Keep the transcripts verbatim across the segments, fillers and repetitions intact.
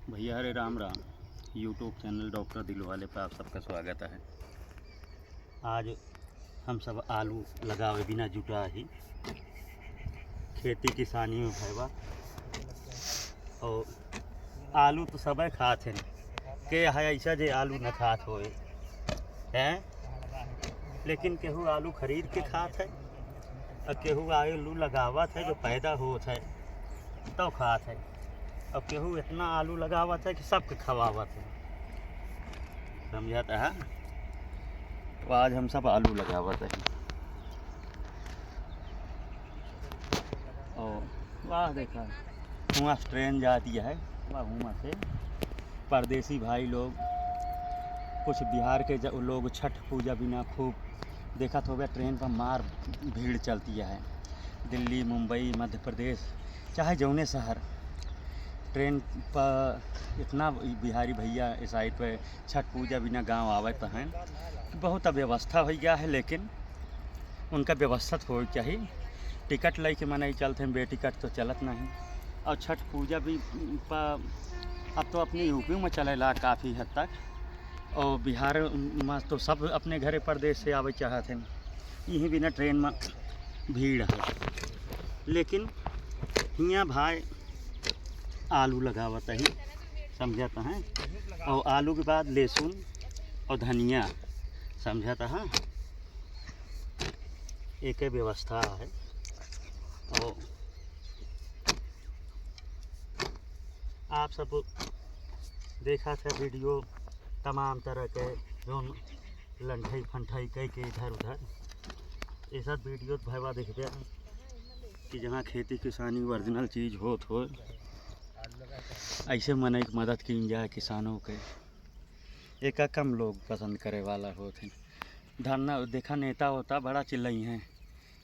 भैया Hare Ram Ram, YouTube channel doctor Dilwale पे आप सबका स्वागत है। आज हम सब आलू लगावे बिना जुटा ही, खेती किसानी में भैया। और आलू तो सबे खात हैं, के है ऐसा जे आलू न खात होए, हैं? लेकिन केहू आलू खरीद के खात है, और केहू आलू लगावत है जो पैदा होत है, तो खात है। अब केहू इतना आलू लगावत है कि सबके खवावत है, समझत है। तो आज हम सब आलू लगावत है। और वाह, देखा, हुआँ से ट्रेन जाती है, वाह, हुआँ से परदेसी भाई लोग, कुछ बिहार के ज-, लोग छठ पूजा बिना खूब देखत होबे, ट्रेन पर मार भीड़ चलती है। दिल्ली, मुंबई, मध्य प्रदेश, चाहे जौने शहर, ट्रेन पर इतना बिहारी भैया इस साइड पे छठ पूजा बिना गाँव आवत हैं कि बहुत अव्यवस्था हो गया है, लेकिन उनका व्यवस्थित होए के चाही। टिकट लेके मनई चलत हैं, बेटिकट तो चलत नहीं। और छठ पूजा भी प-, अब तो अपने यूपी में चलेला काफ़ी हद तक, और बिहार में तो सब अपने घरे परदेश से आवे चाहत हैं। यहीं बिना ट्रेन में भीड़ है, लेकिन हियाँ भाई आलू लगावत ही, समझत हैं, और आलू के बाद लहसुन और धनिया, समझत हैं, एक व्यवस्था है। और आप सब देखा था वीडियो, तमाम तरह के जौन लंठई फंठई कह के इधर उधर, ये सब वीडियो भैया देखबे कि जहाँ खेती किसानी ओरिजिनल चीज़ होत हो, ऐसे मनई के मदद कीन जाए किसानों के। एका कम लोग पसंद करे वाला होत हैं। धरना देखा, नेता होता बड़ा चिल्लई हैं,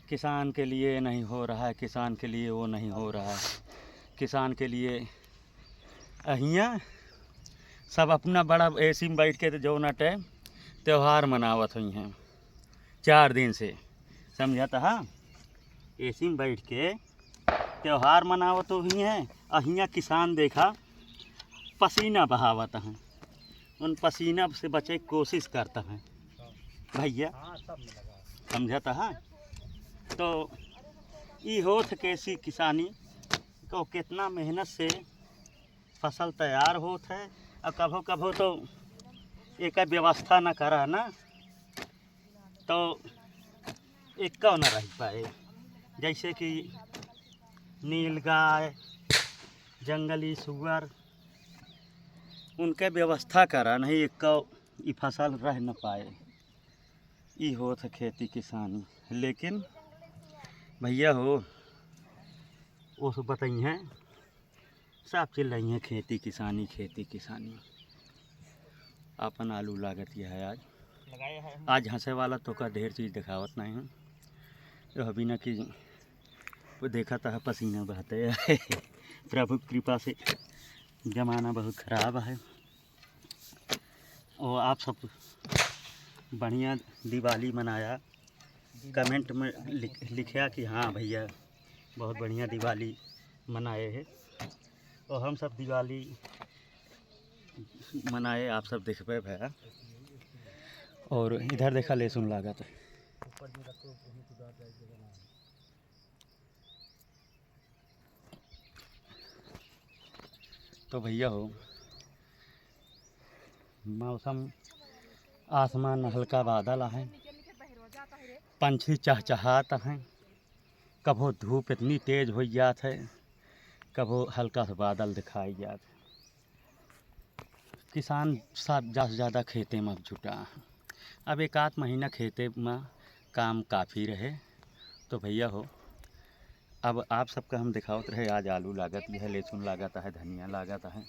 किसान के लिए नहीं हो रहा है, किसान के लिए वो नहीं हो रहा है, किसान के लिए। अहियाँ सब अपना बड़ा एसी में बैठ के तो जौना टाइम त्योहार मनावत हुई हैं चार दिन से, समझत हा, एसी में बैठ के त्योहार मनावत हुई हैं। अहियाँ किसान देखा पसीना बहावत हैं, उन पसीना से बचे के कोशिश करता है भैया, समझत हा। तो ई होत कैसी किसानी को कितना मेहनत से फसल तैयार होत है, और कभो कभो तो एक व्यवस्था न करा ना, तो एक न रह पाए, जैसे कि नीलगाय, जंगली सुअर, उनके व्यवस्था करा, नहीं एक ई फसल रह न पाए। ई होत है खेती किसानी। लेकिन भैया हो, वो सब बताई हैं, सब चिल्लाई हैं खेती किसानी, खेती किसानी। आपन आलू लागत यह है आज। आज हंसे वाला तो का ढेर चीज़ दिखावत नहीं है, तो अभी ना कि वो देखा था पसीना बहते है। प्रभु कृपा से जमाना बहुत खराब है। और आप सब बढ़िया दिवाली मनाया, कमेंट में लिख, लिखया कि हाँ भैया, बहुत बढ़िया दिवाली मनाए है। और हम सब दिवाली मनाए, आप सब देखबे भैया। और इधर देखा, लहसुन लागत है। तो भैया हो, मौसम, आसमान में हल्का बादल है, पंछी चहचहात हैं, कभो धूप इतनी तेज हो जात है, कभो हल्का सा बादल दिखाई जात है। किसान सब ज्यादा से ज्यादा खेते में अब जुटा है। अब एक आध महीना खेते में काम काफ़ी रहे। तो भैया हो, अब आप सबका हम दिखावत रहे, आज आलू लागत है, लहसुन लागत है, धनिया लागत है।